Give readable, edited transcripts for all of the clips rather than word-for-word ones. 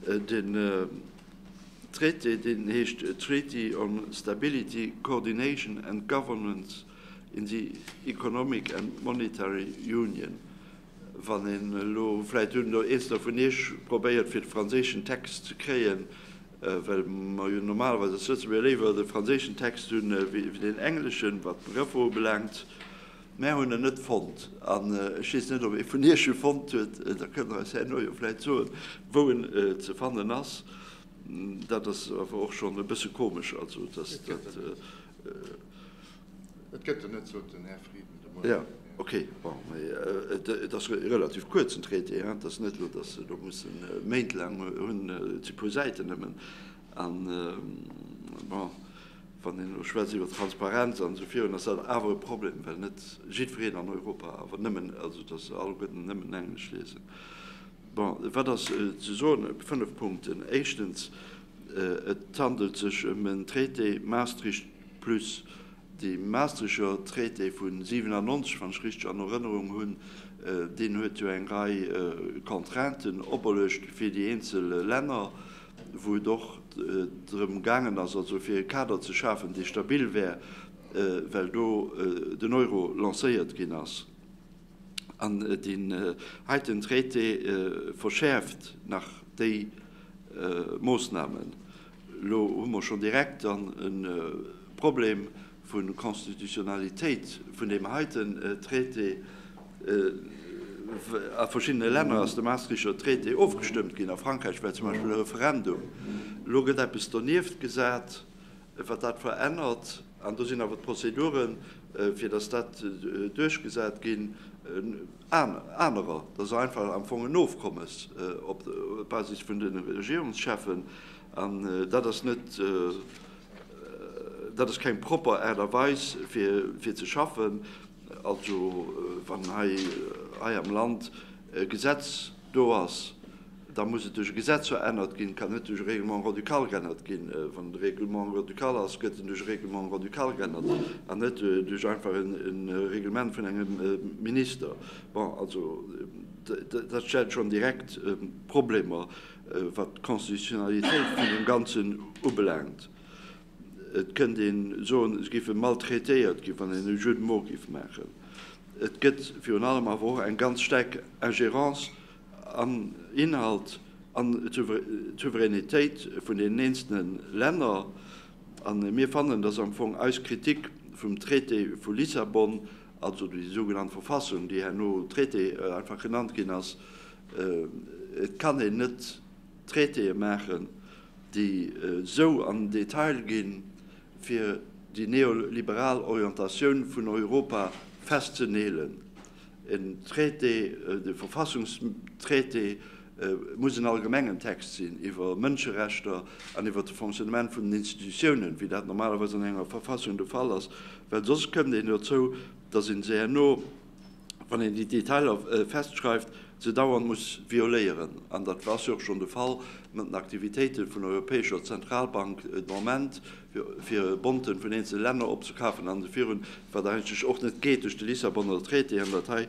Den Traité, deen heescht Treaty on Stability, Coordination and Governance in the Economic and Monetary Union. Wann een elo, vläicht hunn elo eenzelner vun Iech probéiert, fir de franséischen Text ze kréien, well mer jo normalerweis als Lëtzebuerger léiwer de franséischen Text hunn wéi deen engleschen, wat d'Begrëffer ubelaangt. Mär hunn en net fonnt. An ech weess net, ob ee vun Iech e fonnt huet. Da kënnt Der eis herno jo vläicht soen, wou en ze fannen ass. Dat ass awer och schonn e bësse komesch, also dass dat. Et gëtt en net, sot den Här Frieden de Moien. Jo, okay. Bon, mee et ass e relativ kuerzen Traité, hein. Et ass net elo, dass se do musse méintlaang hunn, et si puer Säiten nëmmen. An, bon, wann een elo schwätzt iwwer Transparenz an esou virun, ass dat awer e Problem, well net jiddwereen an Europa awer nëmmen, also dass se alleguerten nëmmen Englesch liesen. Bon, wat ass ze soen? 5 Punkten. Éischtens, et handelt sech ëm en Traité Maastricht plus. Dee Maastrichter Traité vu 97, wann ech richteg an Erënnerung hunn, deen huet jo eng Rei Contrainten operluecht fir déi eenzel Länner, wou et och drëm gaangen ass, also fir e Kader ze schafen, dee stabil wär, well do den Euro lancéiert ginn ass. An deen heiten Traité verschäerft nach déi Moossnamen. Elo hu mer schonn direkt dann e Problem vu Constitutionnalitéit vun deem heiten Traité. A verschiddene Länner ass de Maastrichter Traité ofgestëmmt ginn. A Frankräich war zum Beispill e Referendum. Elo gëtt eppes donieft gesat, wat dat verännert. An do sinn awer d'Prozeduren, fir datt dat duerchgesat ginn, anerer. Dat ass einfach am Fong en Ofkommes op Basis vun de Regierungscheffen. An dat ass net, dat ass keng propper Aart a Weis, fir ze schaffen. Also wann hei hei am Land e Gesetz do ass, da muss et duerch e Gesetz verännert ginn, kann net duerch e Règlement grand-ducal geännert ginn. Wann et e Règlement grand-ducal ass, gëtt en duerch e Règlement grand-ducal geännert an net duerch einfach e Reglement vun engem Minister. Bon, also dat stellt schonn direkt Problemer, wat d'Constitutionnalitéit vun deem Ganzen ubelaangt. Et kënnt een soen, se géife maltraitéiert ginn, wann een e Jeu de mots géif maachen. Et gëtt virun allem awer och eng ganz staark Ingérence an Inhalt an d'Souveränitéit vun deenen eenzelne Länner. A mir fannen, dass am Fong eis Kritik vum Traité vu Lissabon, also déi sougenannt Verfassung, déi herno Traité einfach genannt ginn ass, et kann een net Traitéë maachen, déi esou an den Detail ginn, fir déi neoliberal Orientatioun vun Europa festzeneelen. En Traité, de Verfassungstraité, muss en allgemengen Text sinn iwwer Mënscherechter an iwwer de Fonctionnement vun den Institutiounen, wéi dat normalerweis an enger Verfassung de Fall ass, well soss kënnt een dozou, dass ee se herno, wann een déi Detailer festschreift, se dauernd muss violéieren. An dat ass jo och schonn de Fall mat den Aktivitéite vun der Europäescher Zentralbank de Moment, fir Bonten vun eenzele Länner opzekafen an esou virun, wat eigentlech och net geet duerch de Lissabonner Traité. An dat hei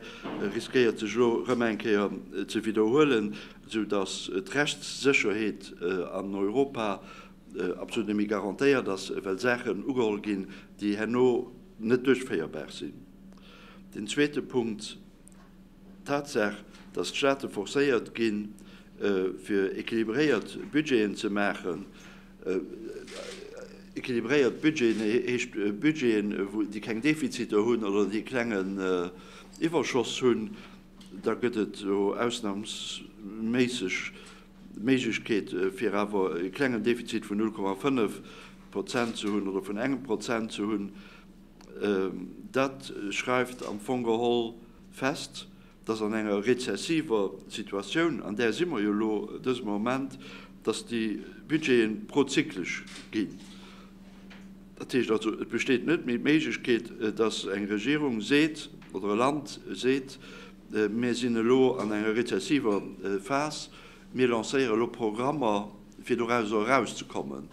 riskéiert sech elo erëm eng Kéier ze widderhuelen, soudass d'Rechtssécherheet an Europa absolut net méi garantéiert ass, well Saachen ugeholl ginn, déi herno net duerchféierbar sinn. Den zweete Punkt, d'Tatsaach, dass d'Staate forcéiert ginn, fir équilibréiert Budgeten ze maachen. Équilibréiert Budgeten heescht Budgeten, déi keng Defiziter hunn oder déi e klengen Iwwerschoss hunn. Da gëtt et elo ausnamsméisseg d'Méiglechkeet, fir awer e klengen Defizit vun 0,5 Prozent ze hunn oder vun engem Prozent ze hunn. Dat schreift am Fong geholl fest, dass an enger rezessiver Situatioun, an där si mer jo elo dëse Moment, dass déi Budgete prozyklesch ginn. Dat heescht also, et besteet net méi d'Méiglechkeet, dass eng Regierung seet oder e Land seet, Mir sinn elo an enger rezessiver Phas, mir lancéiere elo Programmer, fir dorauser erauszekommen.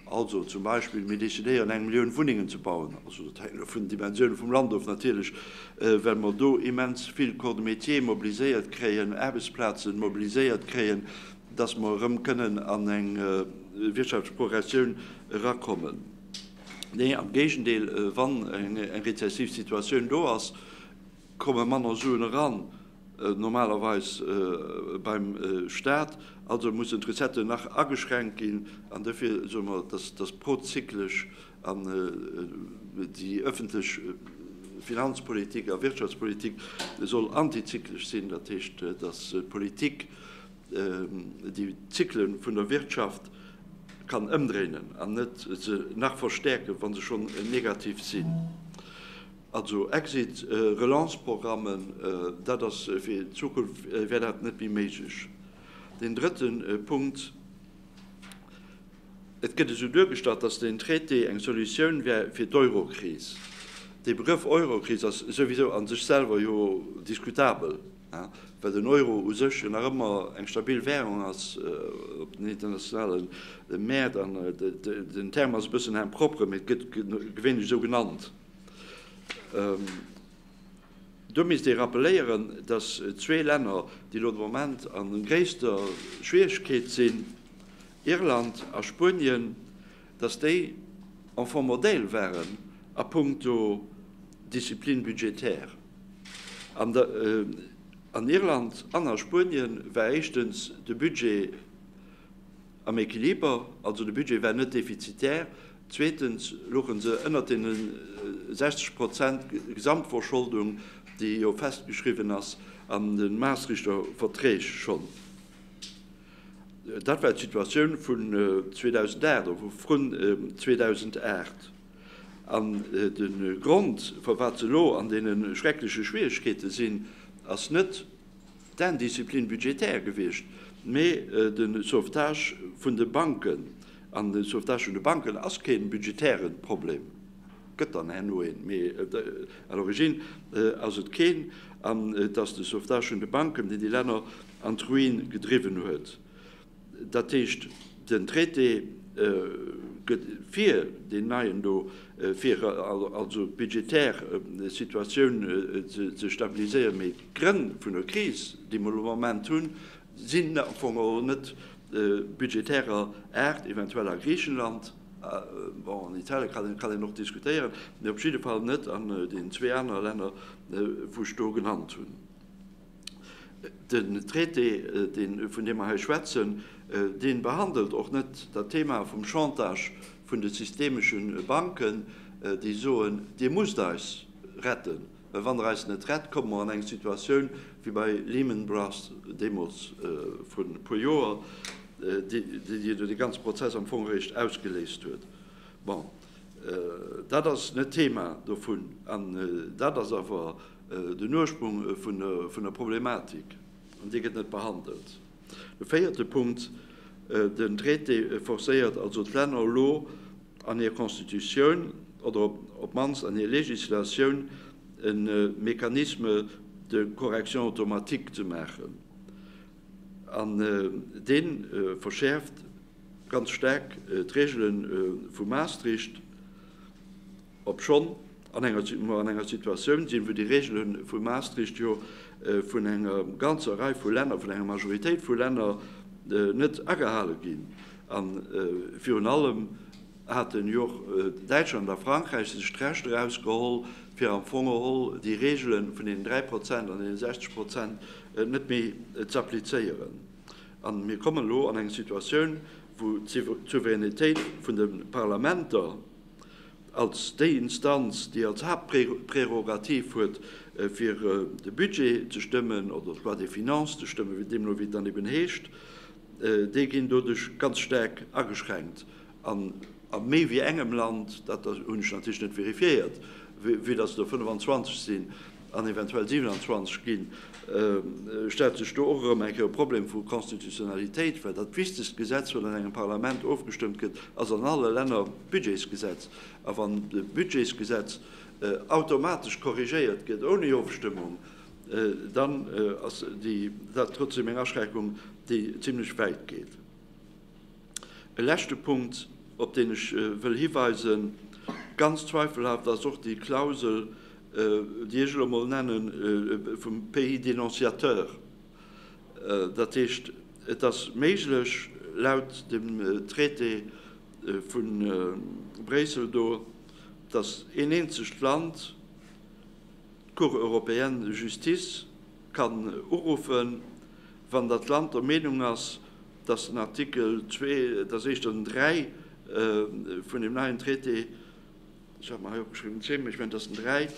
Also zum Beispill, mir decidéieren eng Millioun Wunnengen ze bauen, also dat hänkt elo vun den Dimensioune vum Land of natierlech, well mer do immens vill Corps de métier mobiliséiert kréien, Aarbechtsplazen mobiliséiert kréien. dass mer erëm kënnen an eng wirtschaftlech Progressioun erakommen. Nee, am Géigendeel, wann eng rezessiv Situatioun do ass, komme manner Suen eran, normalerweis beim Stat. Also mussen d'Recetten nach ageschränkt ginn. An dofir soe mer, dass prozyklesch an déi öffentlech Finanzpolitik a Wirtschaftspolitik soll antizyklesch sinn. Dat heescht, dass d'Politik déi Zykle vun der Wirtschaft kann ëmdréinen an net se nach verstäerken, wa se schonn negativ sinn. Also Exit, Relance-Programmen, dat ass fir d'Zukunft wär dat net méi méiglech. Deen drëtte Punkt, Et gëtt esou duergestallt, datt deen Traité eng Solutioun wär fir d'Eurokris. Dee Begrëff Eurokris ass souwisou a sech selwer jo diskutabel, well den Euro u sech jo nach ëmmer eng stabil Währung ass op den internationale Mäert an den Term ass e bëssen impropre, mee et gëtt gewéinlech esou genannt. Do misst ee rappeléieren, datt zwee Länner, déi elo de Moment a gréisster Schwieregkeet sinn, Irland a Spuenien, datt déi Enfants modèles waren a puncto Discipline budgétaire. An Irland an a Spuenien war éischtens de Budget am Equiliber, also de Budget war net defizitär. Zweetens louche se ënnert deene 60 Prozent Gesamtverscholdung, déi jo festgeschriwwen ass an de Maastrichter Verträg schonn. Dat war d'Situatioun vun 2008 oder vu vrun 2008. An de Grond, firwat se elo an deene schreckleche Schwieregkeete sinn, ass net, d'Indiscipline budgétaire gewiescht, mee de Sauvetage vun de Banken. An de Sauvetage vun de Banken ass kee budgetäre Problem, gëtt dann herno een, mee à l'origine ass et keen. An et ass de Sauvetage vun de Banken, deen déi Länner an d'Ruine gedriwwen huet. Dat heescht, den Traité gëtt vir, deen neien do, fir also d'budgetär Situatioun ze stabiliséieren. Mee d'Grënn vun der Kris, déi mer elo am Moment hunn, sinn am Fong och net budgetärer Aart, eventuell a Griichenland, bon, an Italien kann een och diskutéieren, mee op jidde Fall net an deenen zwee anere Länner, wou ech do genannt hunn. Den Traité, deen, vun deem mer hei schwätzen, dee behandelt och net dat Thema vum Chantage vun de systemesche Banken, déi soen, Dir musst eis retten, well wann Der eis net rett, komme mer an eng Situatioun wéi bei Lehman Brothers deemools vrun e puer Joer, déi jo dee ganze Prozess am Fong eréischt ausgeléist huet. Bon, dat ass net d'Thema dovun an dat ass awer Den Ursprung vun der Problematik, an dee gëtt net behandelt. De véierte Punkt, Den Traité forcéiert also d'Länner elo an hir Constitutioun oder op d'mannst an hir Législatioun e Mécanisme de correction automatique ze maachen. An dee verschäerft ganz staark d'Regele vu Maastricht. Obschonn an enger mer an enger Situatioun sinn, wou déi Regele vu Maastricht jo vun enger ganzer Rei vu Länner, vun enger Majoritéit vu Länner net agehale ginn. A virun allem haten jo och Däitschland a Frankräich sech d'Recht erausgeholl, fir am Fong geholl déi Regele vun deenen 3 Prozent an deene 60 Prozent net méi z'applizéieren. A mir kommen elo an eng Situatioun, wou d'Souveränitéit vun de Parlamenter, als déi Instanz, déi als Haaptprärogativ huet, fir de Budget ze stëmmen oder d'Loi des finances ze stëmmen, deemno wéi et dann eben heescht, déi ginn doduerch ganz staark ageschränkt. An a méi wéi engem Land, dat hunn ech natierlech net vérifiéiert, vue dass et der 25 sinn, an eventuell 27 ginn, stellt sech do och erëm eng Kéier e Problem vu Constitutionnalitéit, well dat wichtegst Gesetz, wat an engem Parlament ofgestëmmt gëtt, ass an alle Länner d'Budgetsgesetz. A wann de Budgetsgesetz automatesch korrigéiert gëtt ouni Ofstëmmung, dann ass dat trotzdem eng Aschränkung, déi zimlech wäit geet. E leschte Punkt, op deen ech wëll hiweisen, Ganz zweifelhaft ass och déi Klausel, déi ech elo emol nenne vum Pays dénonciateur. Dat heescht, Et ass méiglech, laut dem Traité vu Bréissel do, datt een eenzegt Land d'Cour européenne de justice kann uruffen, wann dat Land der Meenung ass, datt den Artikel zwee, datt éischter den 3 vun deem neien Traité, ech hat mer hei opgeschriwwen 10, mä ech mengen, et ass den 3,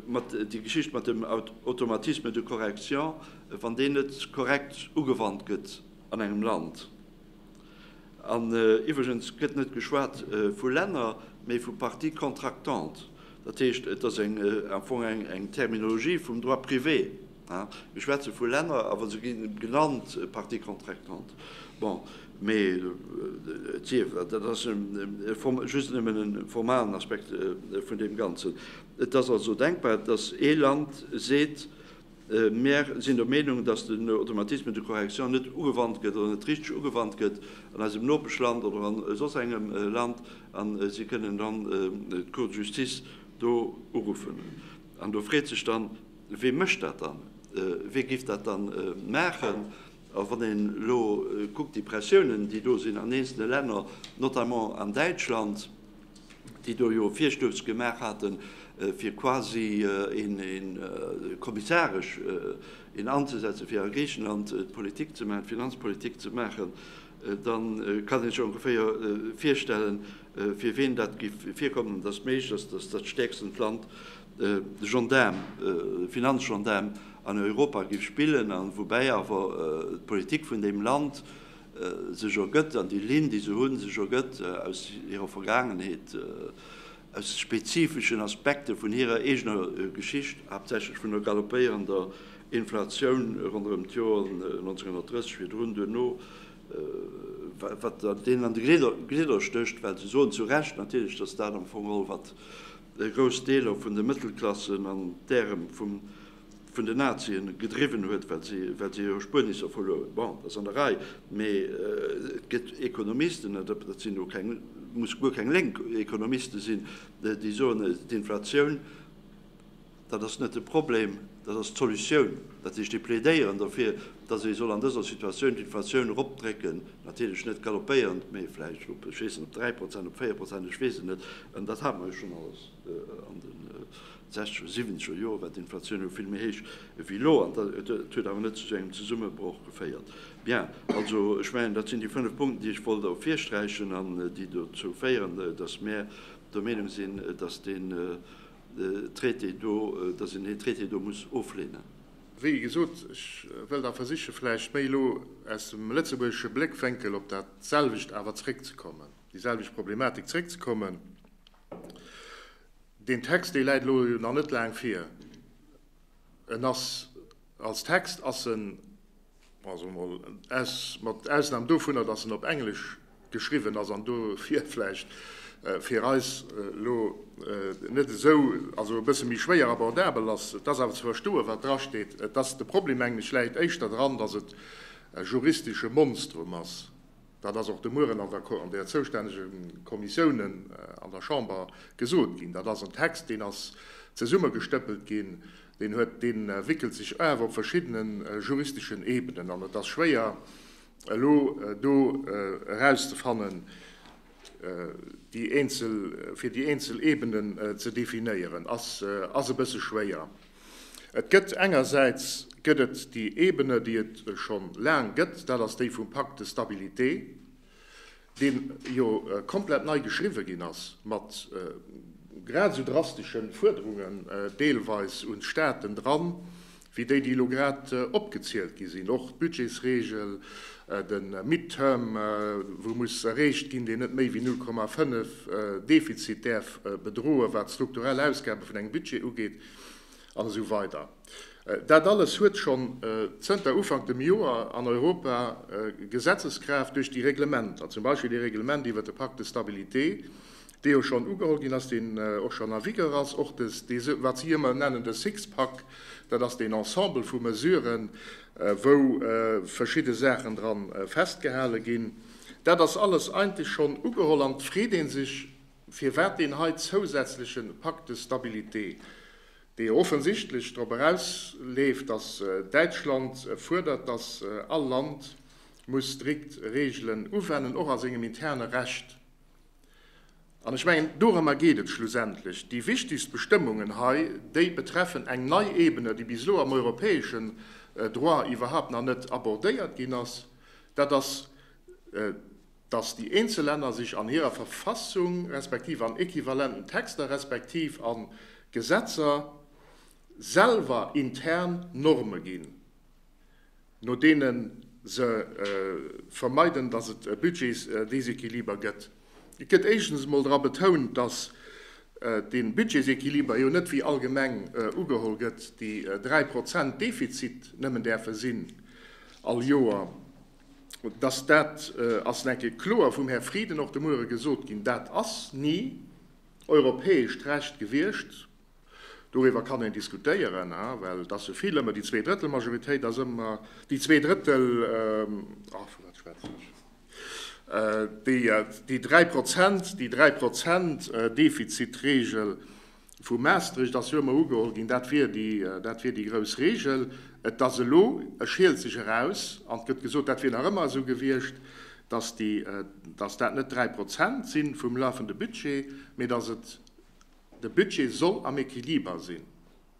mat déi Geschicht mat dem Automatisme de correction, wann deen net korrekt ugewannt gëtt an engem Land. An iwwregens gëtt net geschwat vu Länner, mee vu Parties contractantes. Dat heescht, et ass eng, am Fong eng, eng Terminologie vum Droit privé. Mir schwätze vu Länner, awer se gi genannt Parties contractantes. Bon, mee et sief, dat ass just nëmmen e formalen Aspekt vun deem Ganzen. Et ass also denkbar, dass ee Land seet, Mär sinn der Meenung, dass den Automatisme de correction net ugewannt gëtt oder net richteg ugewannt gëtt an eisem Nopeschland oder a soss engem Land, a si kënnen dann d'Cour de justice do uruffen. An do freet sech dann, Wee mécht dat dann? Wee géif dat dann maachen? A wann een elo kuckt, déi Pressiounen, déi do sinn an eenzelne Länner, notamment an Däitschland, déi do jo Virstouss gemaach haten, fir quasi ee kommissaresch een anzesetzen, fir a Griichenland d'Politik ze maachen, d'Finanzpolitik ze maachen, da kann ee sech ongeféier virstellen, fir ween dat géif virkommen. Et ass méiglech, dass dass dat stäerksten Land de Gendaarm, de Finanzgendaarm an Europa géif spillen, a woubäi awer d'Politik vun deem Land sech ergëtt an déi Linn, déi se hunn, sech ergëtt aus hirer Vergaangenheet, aus spezifeschen Aspekte vun hirer eegener Geschicht, haaptsächlech vun der galoppéierender Inflatioun ronderëm d'Joer 1930, virdrun, duerno, wat deenen an de Glidder stécht, well se soen zu Recht natierlech, datt dat am Fong geholl wat grouss Deeler vun de Mëttelklassen an d'Ärem vum vun den Nazien gedriwwen huet, well si well si hir Erspuernisser verluer hunn. Bon, dat ass an der Rei, mee et gëtt Ekonomisten, an dat sinn elo keng, muss guer keng lénk Ekonomiste sinn, déi soen, d'Inflatioun, dat ass net de Problem, dat ass d'Solutioun. Dat heescht, déi plädéieren derfir, datt ee soll an dëser Situatioun d'Inflatioun eropdrécken, natierlech net galoppéierend, mee vläicht op, ech weess net, op 3 Prozent, op 4 Prozent, ech weess et net, an dat hate mer jo schonn alles an de sechzeger, siwwenzeger Joer war d'Inflatioun jo vill méi héich wéi elo, an dat huet awer net zu esou engem Zesummebroch geféiert. Bien, also ech mengen, dat sinn déi fënnf Punkten, déi ech wollt ervirsträichen an déi dozou féieren, dass mär der Meenung sinn, dass deen Traité do, dass een deen Traité do muss oflehnen. Wéi gesot, ech wëll da versiche vläicht méi elo aus dem lëtzebuergesche Bléckwénkel op dat selwecht awer zréckzekommen, déi selwecht Problematik zréckzekommen. Deen Text, dee läit elo jo nach net laang vir. En ass, als Text ass en, also emol aus, mat Ausnam dovunner, datt en op Englesch geschriwwen ass an dofir vläicht fir eis elo net esou, also e bësse méi schwéier abordabel ass, et ass awer ze verstoen, wat drasteet. Et ass, de Problem, mengen ech, läit éischter dran, datt et e juristesche Monstrum ass. Dat ass och de Mueren an der an der zoustännege Kommissiounen an der Chamber gesot ginn. Dat ass en Text, deen ass zesummegestëppelt ginn, deen huet, dee wéckelt sech af op verschiddene juristeschen Ebenen an et ass schwéier elo do erauszefannen, déi eenzel, fir déi eenzel Ebenen ze definéieren, ass, ass e bësse schwéier. Et gëtt engersäits gëtt et déi Ebene, déi et scho laang gëtt, dat ass déi vum Pacte de stabilité, dee jo komplett nei geschriwwe ginn ass, mat grad esou drastesche Fuerderungen deelweis un d'Staaten dran, wéi déi, déi elo grad opgezielt gi sinn, och d'Budgetsregel, de Midterm, wou muss erreecht ginn, deen net méi wéi 0,5 Defizit däerf bedroen, wat d'strukturell Ausgabe vun engem Budget ugeet, an esou weider. Dat alles huet schonn zënter Ufank dem Joer an Europa Gesetzeskraaft duerch déi Reglementer, zum Beispill dee Reglement iwwert de Pacte de stabilité, dee jo schonn ugeholl ginn ass, deen och schonn a vigueur ass, och dee, wat si ëmmer nennen de Sixpack, dat ass deen Ensemble vu Mesuren, wou verschidde Saachen dra festgehale ginn. Dat ass alles eigentlech schonn ugeholl an et freet ee sech, Firwat deen hei zousätzleche Pacte de stabilité, dee jo offensichtlech drop erausleeft, datt Däitschland fuerdert, datt all Land. muss strikt Reegelen uwennen, och a sengem interne Recht. An ech mengen, dorëmmer geet et schlussendlech. Déi wichtigst Bestëmmungen hei, déi betreffen eng nei Ebene, déi bis elo am europäeschen Droit iwwerhaupt nach net abordéiert ginn ass, dat ass, dass déi eenzel Länner sech an hirer Verfassung respektiv an equivalenten Texter respektiv a Gesetzer selwer intern Norme ginn. no deene se vermeiden, datt et e Budgetsdesequiliber gëtt. Et gëtt éischtens emol dra betount, datt dee Budgetséquiliber jo net, wéi allgemeng ugeholl gëtt, déi 3 Prozent Defizit nëmmen däerfe sinn all Joer. Datt dat ass nach eng Kéier kloer vum Här Frieden och de Muere gesot ginn, dat ass ni europäescht Recht gewiescht. Doriwwer kann een diskutéieren, well et ass jo vill ëmmer déi Zweedrëttelmajoritéit ass ëmmer déi Zweedrëttel, ach vu wat schwätzen ech, déi déi 3 Prozent, déi 3 Prozent Defizitregel vu Maastricht ass jo ëmmer ugeholl ginn, dat wier déi, dat wier déi grouss Regel. Et ass elo, e schielt sech eraus an et gëtt gesot, dat wier nach ëmmer esou gewiescht, dass déi, dass dat net 3 Prozent si vum lafende Budget, mee dass et De Budget soll am Equiliber sinn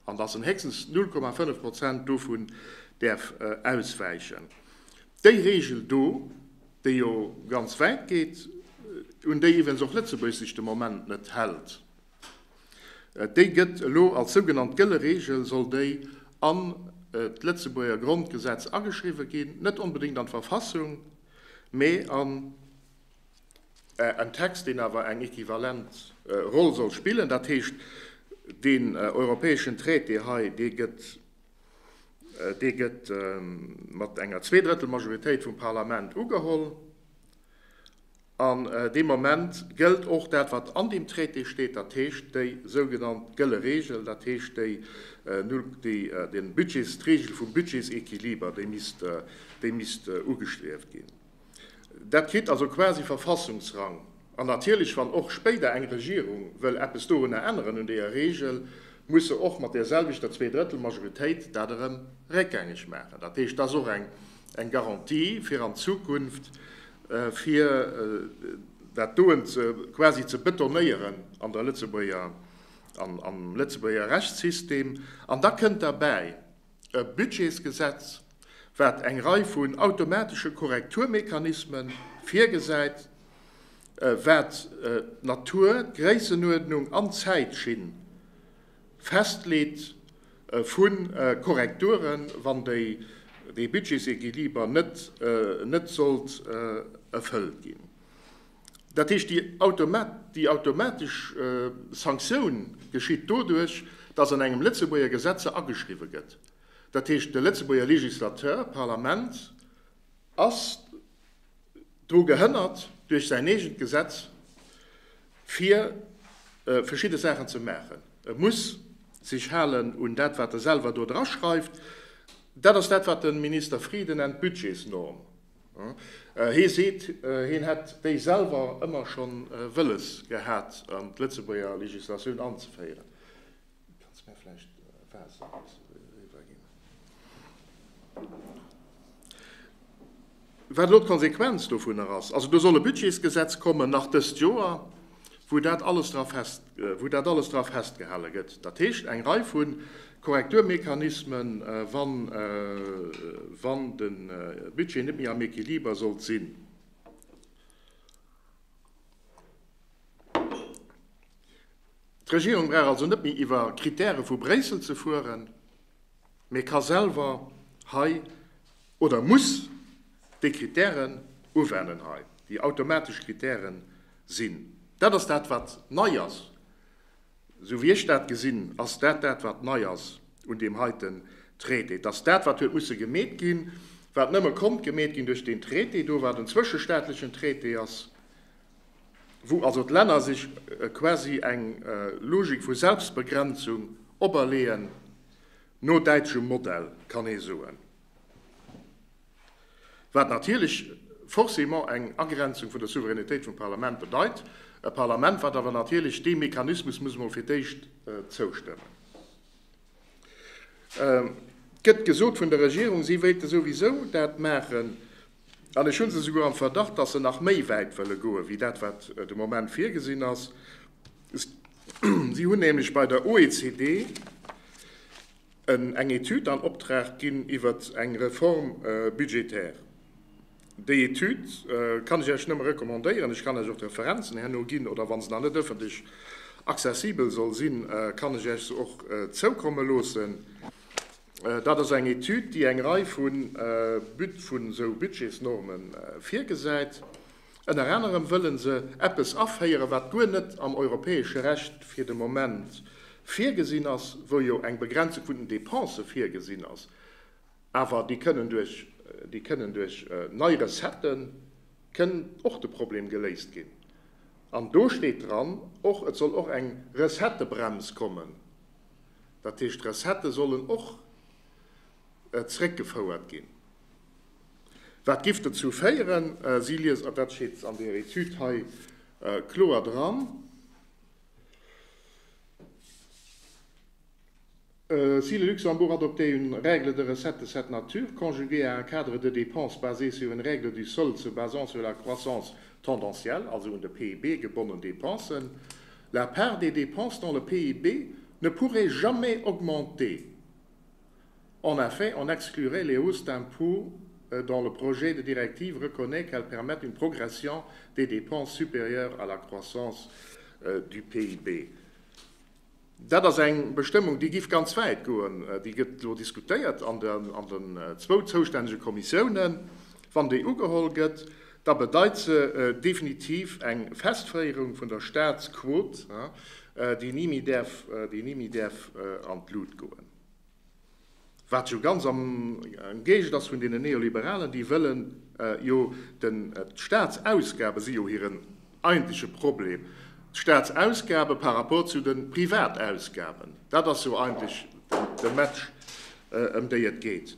an dass en héchstens 0,5 Prozent dovun däerf auswäichen. Déi Regel do, déi jo ganz wäit geet, un déi iwwregens och Lëtzebuerg sech de Moment net hält, déi gëtt elo als sougenannt gëlle Regel, soll déi an d'Lëtzebuerger Grondgesetz ageschriwwe ginn, net onbedéngt an d'Verfassung, mee an En Text, deen awer eng equivalent Roll soll spillen, dat heescht, deen europäeschen Traité hei, dee gëtt, dee gëtt mat enger Zweedrëttelmajoritéit vum Parlament ugeholl. An dee Moment gëllt och dat, wat an deem Traité steet, dat heescht déi sougenannt gëlle Regel, dat heescht déi, déi, den Budgets, d'Regel vum Budgetséquiliber, déi misst, déi misst ugestrieft ginn. Dat kritt also quasi Verfassungsrang. An natierlech, wann och spéider eng Regierung wëll eppes dorunner änneren, un deeër Regel, muss se och mat deer selwechter Zweedrëttelmajoritéit dat erëm réckgängeg maachen. Dat heescht, dat ass och eng Garantie fir an Zukunft, fir dat doen ze quasi ze betonéieren an der Lëtzebuerger, am Lëtzebuerger Rechtssystem. An da kënnt derbäi, E Budgetsgesetz, wat eng Rei vun automatesche Korrekturmechanisme virgesäit, wat d'Natur, d'Gréissenuerdnung an d'Zäitschinn festleet vu Korrekturen, wann dee Budgetséquiliber net sollt erfëllt ginn. Dat heescht, déi automatesch Sanktioun geschitt doduerch, datt an engem Lëtzebuerger Gesetz se ageschriwwe gëtt. Dat heescht, de Lëtzebuerger Législateur, d'Parlament, ass dru gehënnert duerch säin eegent Gesetz, fir verschidde Saachen ze maachen. E muss sech halen un dat, wat e selwer do draschreift. Dat ass dat, wat de Minister Frieden nennt Budgetsnorm. Hee seet, heen hätt déi selwer ëmmer scho wëlles gehat, an d'Lëtzebuerger Legislatioun anzeféieren. Kanns mär vläicht Waasser e bësse eriwwerginn? Wat elo d'Konsequenz dovunner ass, also do soll e Budgetsgesetz kommen, nach dëst Joer, wou dat alles dra fest, wou dat alles dra festgehale gëtt. Dat heescht, eng Rei vu Korrekturmechanismen, wann, wann de Budget net méi am Equiliber sollt sinn. D'Regierung brauch also net méi iwwer Kritäre vu Bréissel ze fueren, mee ka selwer hei oder muss déi Kritären uwennen hei, déi automatesch Kritären sinn. Dat ass dat, wat nei ass. Esou wéi ech dat gesinn, ass dat dat, wat nei ass un deem heiten Traité. Et ass dat, wat huet musse gemeet ginn, wat nëmme konnt gemeet ginn duerch deen Traité do, wat en zwëschestaatlechen Traité ass, wou also d'Länner sech quasi eng Logik vu Selbstbegrenzung operleeën, no däitschem Modell, kann ee soen. Wat natierlech forcément eng Agrenzung vun der Souveränitéit vum Parlament bedeit, e Parlament, wat awer natierlech deem Mechanismus muss emol fir d'éischt zoustëmmen. Et gëtt gesot vun der Regierung, si wéilte souwisou dat maachen. An ech hu se souguer am Verdacht, dass se nach méi wäit wëlle goen, wéi dat, wat de Moment virgesinn ass. Si hunn nämlech bei der OECD eng Etüd an Optrag ginn iwwer eng Réforme budgétaire. Déi Etüd kann ech Iech nëmme recommandéieren. Ech kann Iech och d'Referenzen herno ginn, oder wa se nach net ëffentlech accessibel soll sinn, kann ech Iech se och zoukomme loossen. Dat ass eng Etüd, déi eng Rei vun esou Budgetsnorme virgesäit. Ënner anerem wëlle se eppes aféieren, wat guer net am europäesche Recht fir de Moment virgesinn ass, wou jo eng Begrenzung vun den Dépensë virgesinn ass, awer déi kënnen duerch, déi kënnen duerch nei Recettë kënn och de Problem geléist ginn. An do steet dran och, et soll och eng Recettëbrems kommen. Dat heescht, d'Recettë sollen och zréckgefouert ginn. Wat giff dozou féieren, si liesen, an dat steet an deer Etüd hei kloer dran, Si le Luxembourg adoptait une règle de recettes de cette nature, conjuguée à un cadre de dépenses basé sur une règle du solde se basant sur la croissance tendancielle, also un de PIB gebonnen Dépensen, la part des dépenses dans le PIB ne pourrait jamais augmenter. En effet, on exclurait les hausses d'impôts euh, dont le projet de directive reconnaît qu'elles permettent une progression des dépenses supérieure à la croissance euh, du PIB. Dat ass eng Bestëmmung, déi giff ganz wäit goen. Déi gëtt elo diskutéiert an den zwou zoustännege Kommissiounen. Wann déi ugeholl gëtt, da bedeit se definitiv eng Festféierung vun der Staatsquot, déi ni méi däerf, déi ni méi däerf an d'Lut goen. Wat jo ganz am Géigend ass vun deenen Neoliberalen, déi wëllen jo den, d'Staatsausgabe si jo hiren eigentleche Problem, d'Staatsausgabe par rapport zu de Privatausgaben, dat ass jo eigentlech de Match, ëm déi et geet.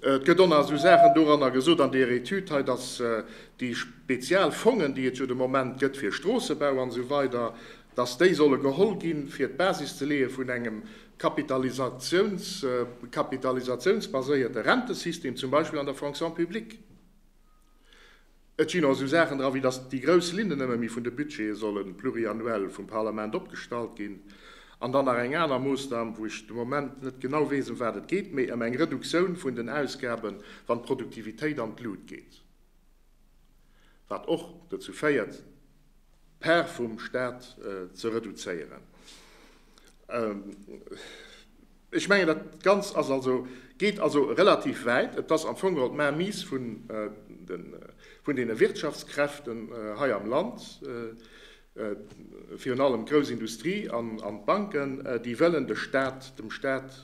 Et gëtt och nach esou Saachen doranner gesot an deer Etüd hei, dass déi spezial Fongen, déi et jo de Moment gëtt fir Stroossebau an esou weider, dass déi solle geholl ginn, fir d'Basis ze leeë vun engem kapitalisatiouns, kapitalisatiounsbaséierte Rentesystem, zum Beispill an der Fonction publique. Et stinn och esou Saachen dra wéi dass déi grouss Linnen nëmme méi vun de Budgete solle pluriannuel vum Parlament opgestallt ginn. An dann nach eng aner Moossnam, wou ech de Moment net genau weess, ëm wat et geet, mee ëm eng Reduktioun vun den Ausgaben, wann d'Produktivitéit an d'Lut geet, wat och dozou féiert, d'Part vum Stat ze reduzéieren. Ech mengen, dat Ganzt ass also, geet also relativ wäit. Et ass am Fong geholl d'Mainmise vun vun deene Wirtschaftskräften hei am Land, virun allem d'grouss Industrie an d'Banken, déi wëllen de Stat, dem Stat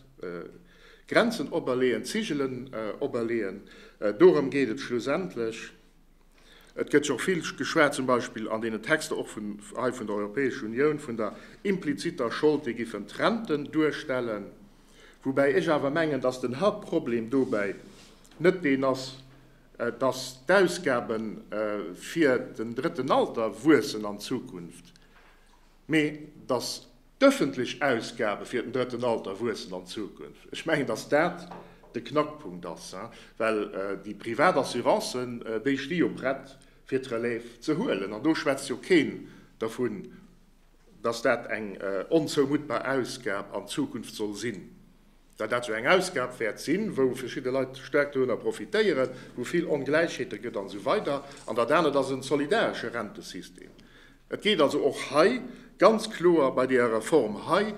Grenzen operleeën, Zigelen operleeën. Dorëm geet et schlussendlech. Et gëtt jo och vill geschwat, zum Beispill an deenen Texter och vun hei vun der Europäescher Unioun, vun der impliziter Schold, déi giffen d'Renten duerstellen. Woubäi ech awer mengen, dass den Hauptproblem dobäi net deen ass, dass d'Ausgabe fir den drëtten Alter wuessen an Zukunft, mee dass D'ëffentlech Ausgabe fir den drëtten Alter wuessen an Zukunft. Ech mengen, datt dat de Knackpunkt ass, well déi privat Assurancen, déi sti jo prett, fir d'Relève ze huelen. An do schwätzt jo keen dervun, datt dat eng onzoumuttbar Ausgab an Zukunft soll sinn. Well dat jo eng Ausgab wäert sinn, wou verschidde Leit staark dovunner profitéieren, wou vill Ongläichheete gëtt an esou weider. An dat anert ass e solidaresche Rentesystem. Et geet also och hei ganz kloer bei deeër Reform hei,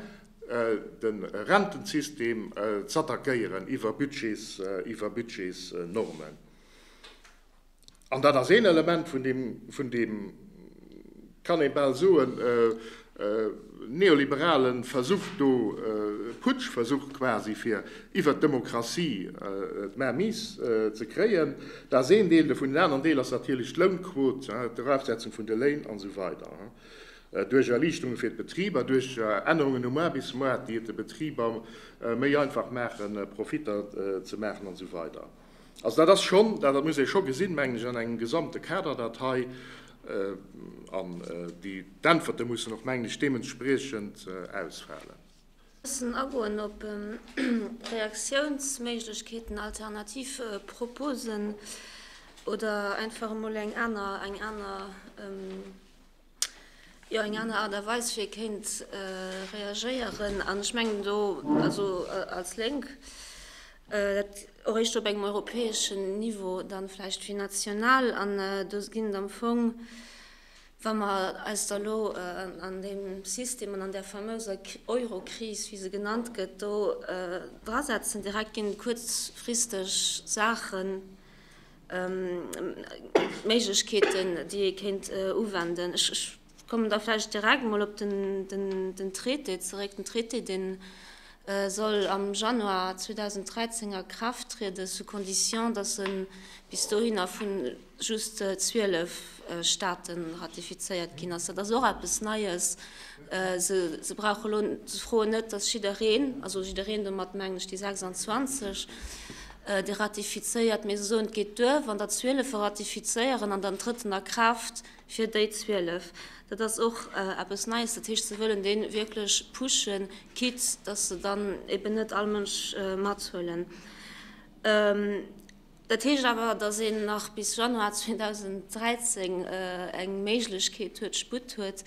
de Rentensystem z'attackéieren iwwer Budgets, iwwer Budgetsnormen. An dat ass een Element vun deem, vun deem, kann ee bal soen, neoliberale Versuch do, Putschversuch quasi, fir iwwert d'Demokratie d'Mainmise ze kréien. Dat ass een Deel dovun. Den aneren Deel ass natierlech d'Lounquot, d'Erafsetzung vun de Léin an esou weider, duerch Erliichterunge fir d'Betriber, duerch Ännerungen um Aarbechtsmoart, déi et de Betriber méi einfach maachen, Profitter ze maachen an esou weider. Also dat ass schonn, dat muss ee scho gesinn, mengen ech, an engem gesamte Kader dat hei. An déi d'Äntwerte mussen och, mengen ech, deementspriechend ausfalen. Bëssen agoen op Reaktiounsméiglechkeeten, alternativ Proposen. Oder einfach emol eng aner, eng aner, jo, eng aner Aart a Weis, wéi ee kéint reagéieren. An ech mengen do, also als Lénk, dat och éischter op engem europäeschen Niveau dann vläicht wéi national. An do ginn et am Fong, wa mer eis da elo an deem System an an där famouser Eurokris, wéi se genannt gëtt, do drasetzen, direkt ginn et kuerzfristeg Saachen, Méiglechkeeten, déi ee kéint uwenden. Ech kommen da vläicht direkt emol op den Traité zeréck. Den Traité, dee soll am Januar 2013 a Kraaft trieden, sous condition, dass e bis dohinner vu just 12 State ratifizéiert ginn ass. Dat ass och eppes Neies. Se brauche elo, se froen net, dass jiddereen, also jiddereen, domat mengen ech déi 26, dee ratifizéiert, mee se soen, et geet duer, wann der 12 e ratifizéieren an dann trëtt en a Kraaft fir déi 12. Dat ass och eppes Neies. Dat heescht, se wëllen dee wierklech pushen, quitte dass se dann eben net all Mënsch mathuelen. Dat heescht awer, dass een nach bis Januar 2013 eng Méiglechkeet huet, Sputt huet,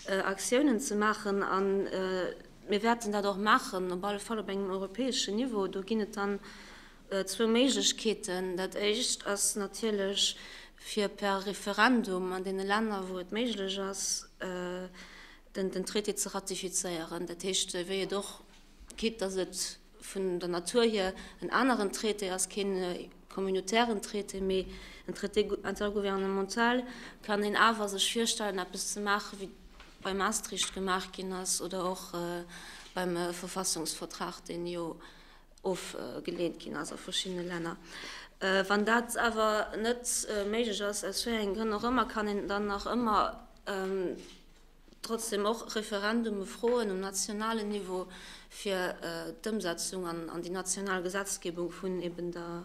Aktiounen ze maachen. A mir wäerten dat och maachen, op alle Fall op engem europäeschen Niveau. Do ginn et dann zwou Méiglechkeeten. Dat Éischt ass natierlech, fir per Referendum an deene Länner, wou et méiglech ass, den Traité ze ratifizéieren. Dat heescht, wéi et och Quitte dass et vun der Natur hier en aneren Traité ass, keen communautairen Traité, mee en Traité intergouvernemental, kann een awer sech virstellen, eppes ze maachen, wéi bei Maastricht gemaach ginn ass oder och beim Verfassungsvertrag, deen jo ofgeleent ginn ass a verschiddene Länner. Wann dat awer net méiglech ass, aus wéi engen Grënn och ëmmer, kann een dann nach ëmmer trotzdem och Referendume froen um nationalen Niveau fir d'Ëmsetzung an déi national Gesetzgebung vun eben der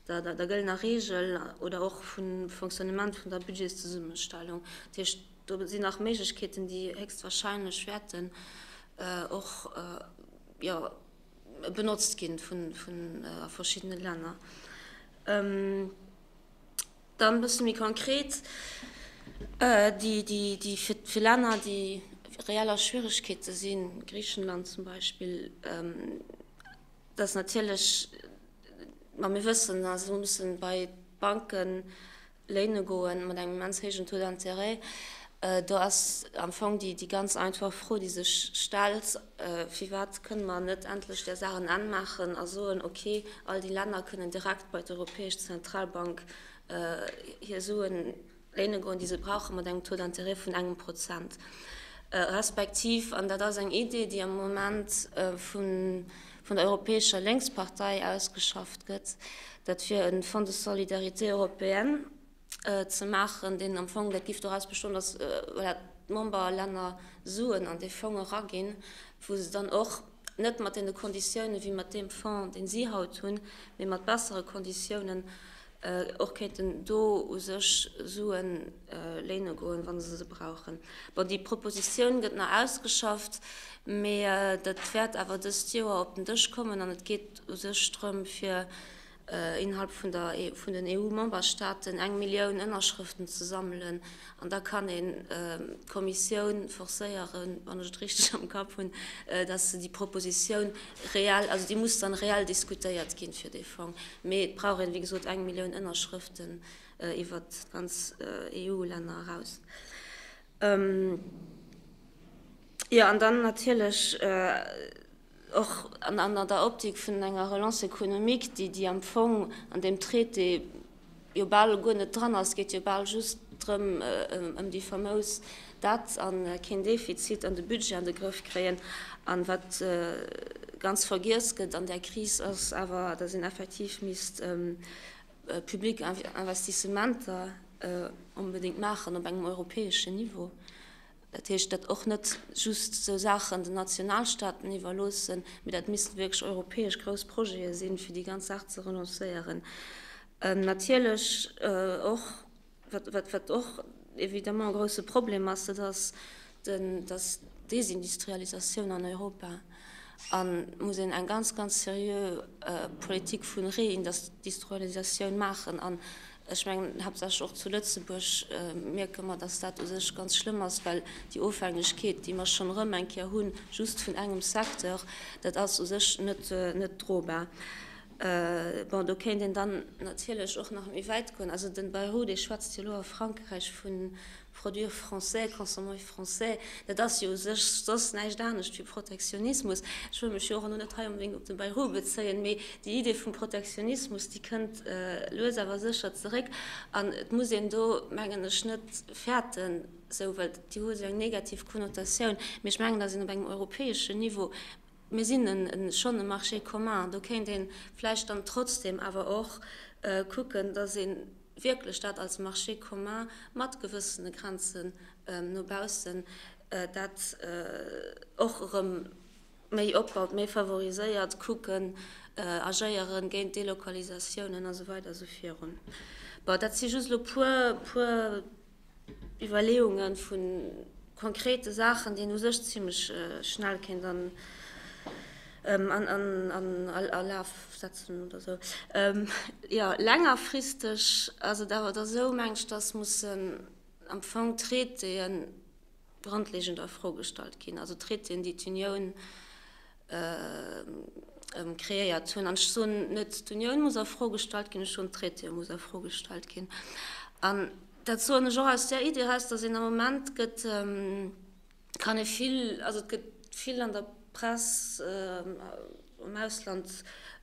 der gëllener Regel oder och vum Fonctionnement vun der Budgetszesummestellung. Dat heescht, do sinn nach Méiglechkeeten, déi héchstwahrscheinlech wäerten och, jo, benotzt ginn vun a verschiddene Länner. Dann e bësse méi konkret, déi fir Länner, déi reell a Schwieregkeete sinn, Griichenland zum Beispill, dass natierlech, ma mir wëssen, se mussen bei d'Banke léine goen mat engem immens héijen Taux d'intérêt. Do ass am Fong déi ganz einfach Fro, déi sech stellt, Firwat kënne mer net endlech där Saach en Enn maachen a soen, okay, all déi Länner kënnen direkt bei d'Europäesch Zentralbank hir Suen léine goen, déi se brauchen, mat engem Taux d'intérêt vun engem Prozent, respektiv, an dat ass eng Idee, déi am Moment vun der Europäescher Lénkspartei ausgeschafft gëtt, dat wier e Fonds de solidarité européenne ze maachen, deen am Fong, dat géif doraus bestoen, datt, voilà, d'Memberlänner Suen an dee Fong eraginn, wou se dann och net mat deene Konditiounen wéi mat deem Fonds, dee si haut hunn, mee mat bessere Konditiounen och kéinten do u sech Sue léine goen, wa se se brauchen. Bon, déi Propositioun gëtt nach ausgeschafft, mee dat wäert awer dëst Joer op den Dësch kommen an et geet u sech drëm, fir innerhalb vun der vun den EU-Memberstaaten eng Millioun Ënnerschrëften ze sammelen an da kann een d'Kommissioun forcéieren, wann ech et richteg am Kapp hunn, dass se déi Propositioun reell, also déi muss dann reell diskutéiert ginn fir dee Fong. Mee et brauch een, wéi gesot, eng Millioun Ënnerschrëften iwwert d'ganz EU-Länner eraus. Jo, an dann natierlech och an der Optik vun enger Relance économique, déi, déi am Fong an deem Traité jo bal guer net dran ass, geet jo bal just drëm, ëm déi famous Dett a keen Defizit an de Budget an de Grëff kréien. An wat ganz vergiess gëtt an där Kris ass awer, datt een effektiv misst public Investissementer onbedéngt maachen op engem europäeschen Niveau. Dat heescht, dat och net just esou Saachen den Nationalstaaten iwwerloossen, mee dat missten wierklech europäesch grouss Projete sinn, fir déi ganz Saach ze relancéieren. Natierlech och, wat, wat och évidemment e grouse Problem ass, dat ass den, dass d'Desindustrialisatioun an Europa. A muss een eng ganz, ganz seriö Politik vu Reindustrialisatioun maachen. Ech mengen, haaptsächlech och zu Lëtzebuerg mierke mer, dass dat u sech ganz schlëmm ass, well déi Ofhängegkeet, déi mer schonn erëm eng Kéier hunn, just vun engem Secteur, dat ass u sech net, net drobar. Bon, do kéint een dann natierlech och nach méi wäit goen. Also den Bayrou, dee schwätzt jo elo a Frankräich vu produire français, consommer français. Dat ass jo u sech soss näischt anescht wéi Protektionismus. Ech wëll mech jo och elo net hei onbedéngt op de Bayrou bezéien, mee déi Idee vum Protektionismus, déi kënnt lues awer sécher zeréck. An et muss een do, mengen ech, net fäerten, esou, well déi huet esou eng negativ Konnotatioun. Mee ech mengen, datt een op engem europäeschen Niveau, Mir sinn en schonn e Marché commun, do kéint ee vläicht dann trotzdem awer och kucken, datt ee wierklech dat als Marché commun mat gewëssene Grenzen no baussen dat och erëm méi opbaut, méi favoriséiert, kucken, agéieren géint Delokalisatiounen a sou weider a sou virun. Bon, dat si just elo puer, puer. Iwwerleeunge vu konkrete Saachen, déi een u sech zimlech schnell kéint an a Laf setzen oder esou. Jo, längerfristeg ass et awer da sou, meng ech, dass mussen am Fong Traitéen grondlegend a Fro gestallt ginn, also Traitéen, déi d'Unioun kreéiert hunn. An ech soen net, d'Unioun muss a Fro gestallt ginn, ech soen, d'Traitéë muss a Fro gestallt ginn. An dat soen ech och aus där Iddi eraus, datt een am Moment gëtt, kann ee vill, also et gëtt vill an der Press am Ausland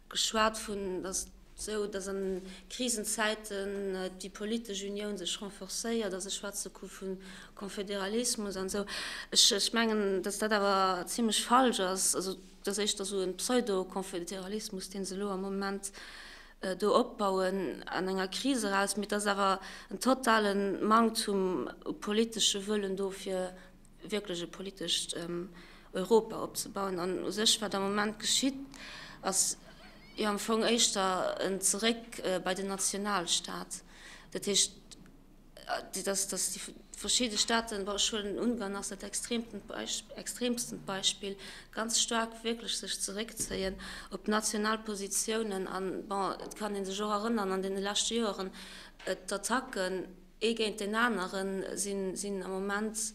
geschwat vun, datt esou, datt an Krisenzäiten déi politesch Unioun sech renforcéiert a se schwätze vu Konföderalismus an esou. Ech mengen, datt dat awer zimlech falsch ass. Also et ass éischter esou e Pseudo-Konföderalismus, dee se elo am Moment do opbauen an enger Kris eraus. Mee et ass awer en totale Manktum u politesche Wëllen do, fir wierklech e politescht Europa opzebauen. An u sech, wat am Moment geschitt, ass jo am Fong éischter en Zeréck bei den Nationalstaat. Dat heescht, dass déi verschidde Staaten, bon, ech huelen Ungarn ass dat extremstent Beispill, ganz staark wierklech sech zeréckzéien op national Positiounen. An, bon, et kann ee sech och erënnern, an deene leschte Joeren, d'Attacken, ee géint deen aneren sinn am Moment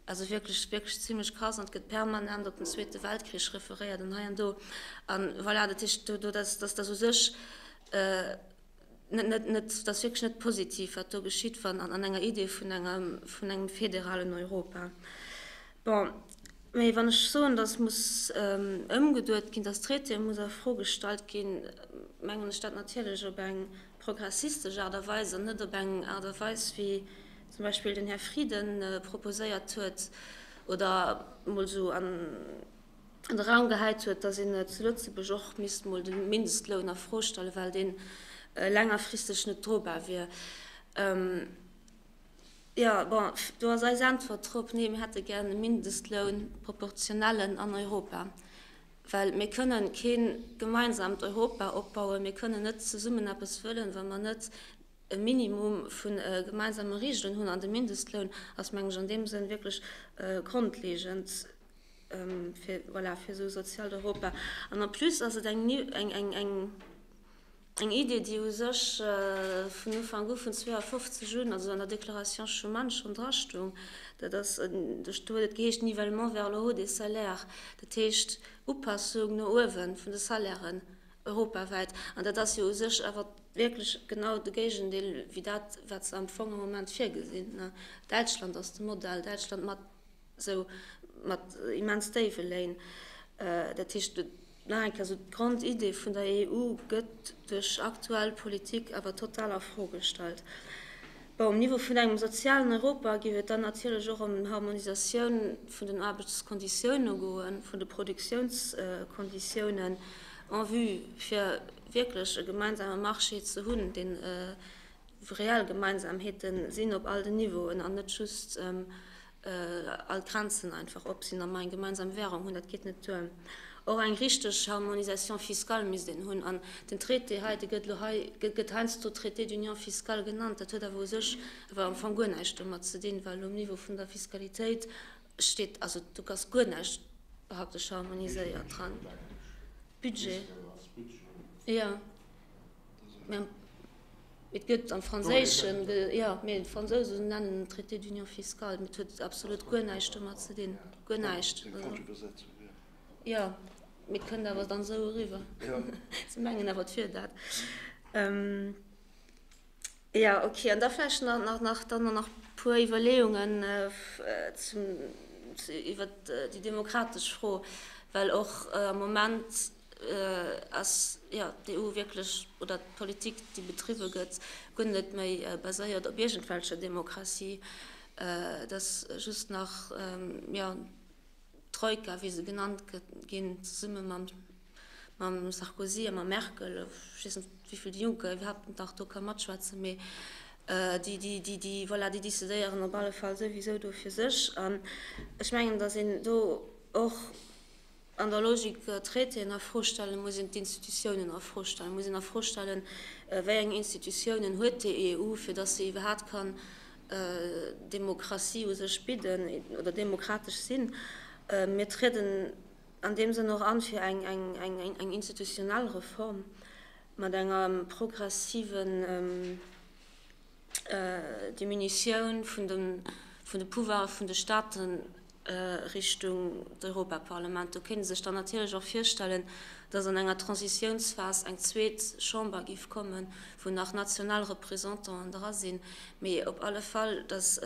also wierklech, wierklech zimlech krass an et gëtt permanent op den Zweete Weltkrich referéiert an hei an do. An voilà, dat heescht do, dass dass u sech net, net, net, dat ass wierklech net positiv, wat do geschitt, wann an enger Idee vun engem, vun engem federalen Europa. Bon, mee wann ech soen, dass muss ëmgeduet ginn, dass Traitéë muss a Fro gestallt ginn, mengen ech dat natierlech op eng progressistesch Aart a Weis an net op eng Aart a Weis, wéi zum Beispill den Här Frieden proposéiert huet oder emol esou an de Raum gehäit huet, dass een zu Lëtzebuerg och misst mol de Mindestloun a Fro stellen, well dee längerfristeg net drobar wier. Jo, bon, do ass eis Äntwert drop, Nee, mir hätte gären e Mindestloun, proportionellen an Europa. Well mir kënnen kee gemeinsamt Europa opbauen, mir kënnen net zesummen eppes wëllen, wa mer net e Minimum vu gemeinsame Regeln hunn. An de Mindestloun ass, mengen ech, an deem Sënn wierklech grondlegend fir, voilà, fir esou e sozialt Europa. An en plus ass et eng, eng, eng, Eng Idee, déi u sech vun Ufank u, vun 52 un, also an der Déclaration Schuman schonn drastoung, dat ass, do huet et geheescht nivellement vers le haut des salaires, dat heescht Upassung no uewe vun de Salairen europawäit. An dat ass jo u sech awer wierklech genau de Géigendeel wéi dat, wat se am Fong am Moment virgesinn. Däitschland ass de Modell, Däitschland mat esou mat immens déiwe Léin. Dat heescht, nach eng Kéier, esou d'Grondidee vun der EU gëtt duerch aktuell Politik awer total a Fro gestallt. Bon, um Niveau vun engem sozialen Europa géif et dann natierlech och ëm Harmonisatioun vun den Aarbechtskonditioune goen, vun de Produktiounskonditiounen, en vue fir wierklech e gemeinsame Marché ze hunn, deen wou reell Gemeinsamheete sinn op all den Niveauen an net just all d'Grenzen einfach op sinn a mer eng gemeinsam Währung hunn, dat geet net duer. Och eng richteg Harmonisation fiscale misst een hunn. An den Traité hei, dee gëtt elo hei, gëtt heiansdo Traité d'union fiscale genannt, dat huet awer u sech awer am Fong guer näischt domat ze dinn, well um Niveau vun der Fiskalitéit steet, also do ass guer näischt praktesch harmoniséiert dran. Budget, jo. Et gëtt am Franséischen, jo, mee d'Fransousen nennen en Traité d'union fiscale, mee et huet absolut guer näischt domat ze dinn, guer näischt. Eng falsch Iwwersetzung, jo. Jo, mee et kënnt awer dann esou eriwwer. Se mengen awer, et wier dat. Jo, okay, an da vläicht nach, nach, dann nach e puer Iwwerleeungen zum, iwwert déi demokratesch Fro, well och am Moment ass, jo, d'EU wierklech, oder d'Politik, déi bedriwwe gëtt, guer net méi baséiert op iergendwelcher Demokratie. Et ass just nach, jo, d'Troika, wéi se genannt ginn, zesumme mam mam Sarkozy a mam Merkel, ech weess net, wéi vill de Juncker iwwerhaapt nach do ka matschwätzen, mee déi, déi, déi, déi, voilà, déi décidéieren op alle Fall souwisou do fir sech. An ech mengen, datt een do och an der Logik d'Traitéen a Fro stelle muss, een d'Institutiounen a Fro stellen muss, een a Fro stellen, wéi eng Institutiounen huet déi EU, fir datt se iwwerhaapt kann Demokratie u sech bidden oder demokratesch sinn. Mir trieden an deem Sënn och an fir eng institutionell Reform mat enger progressiven Diminutioun vun de Pouvoire vun de Staaten Richtung d'Europaparlament. Do kéint ee sech dann natierlech och virstellen, datt an enger Transitiounsphas eng zweet Chamber géif kommen, wou nach national Représentanten dra sinn, mee op alle Fall, datt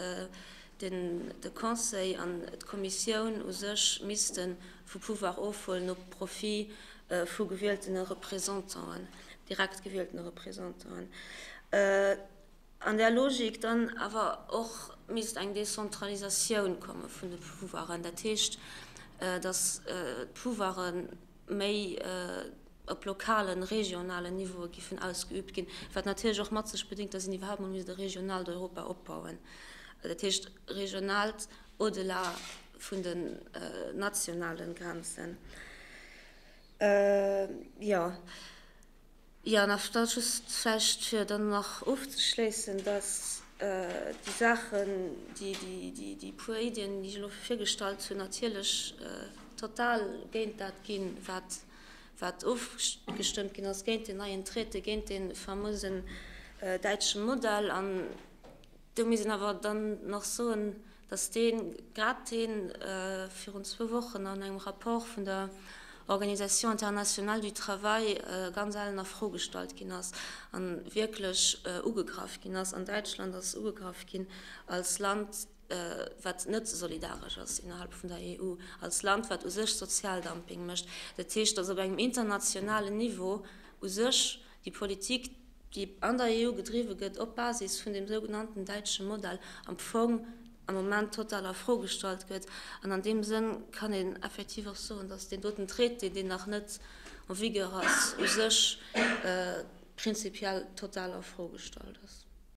de Conseil an d'Kommissioun u sech misste vu Pouvoir ofhuelen op Profit vu gewieltene Représentanten, direkt gewieltene Représentanten. An där Logik dann awer och misst eng Decentralisatioun komme vun de Pouvoiren, dat heescht, datt d'Pouvoire méi op lokalen, regionalen Niveaue giffen ausgeübt ginn, wat natierlech och mat sech bedéngt, datt een iwwerhaapt mol misst e regionaalt Europa opbauen, dat heescht regionaalt au-delà vun den nationale Grenzen. Jo. Jo, an da just vläicht fir dann nach ofzeschléissen, dass déi Saachen, déi puer Iddien, déi ech elo virgestallt hunn, natierlech total géint dat ginn, wat wat ofgestëmmt ginn ass, géint deen neien Traité, géint dee famösen däitsche Modell. An do misst een awer dann nach soen, dass dee grad dee virun zwou Wochen an engem Rapport vun der Organisation internationale du travail ganz ellen a Fro gestallt ginn ass a wierklech ugegraff ginn ass. An Däitschland ass ugegraff ginn als Land, wat net solidaresch ass innerhalb vun der EU, als Land, wat u sech Sozialdumping mécht. Dat heescht, datt op engem internationalen Niveau u sech déi Politik, déi an der EU gedriwwe gëtt op Basis vun deem sougenannten däitsche Modell, am Fong am Moment total a Fro gestallt gëtt. An an deem Sënn kann een effektiv och soen, datt deen doten Traité, deen nach net en vigueur ass, u sech prinzipiell total a Fro gestallt ass.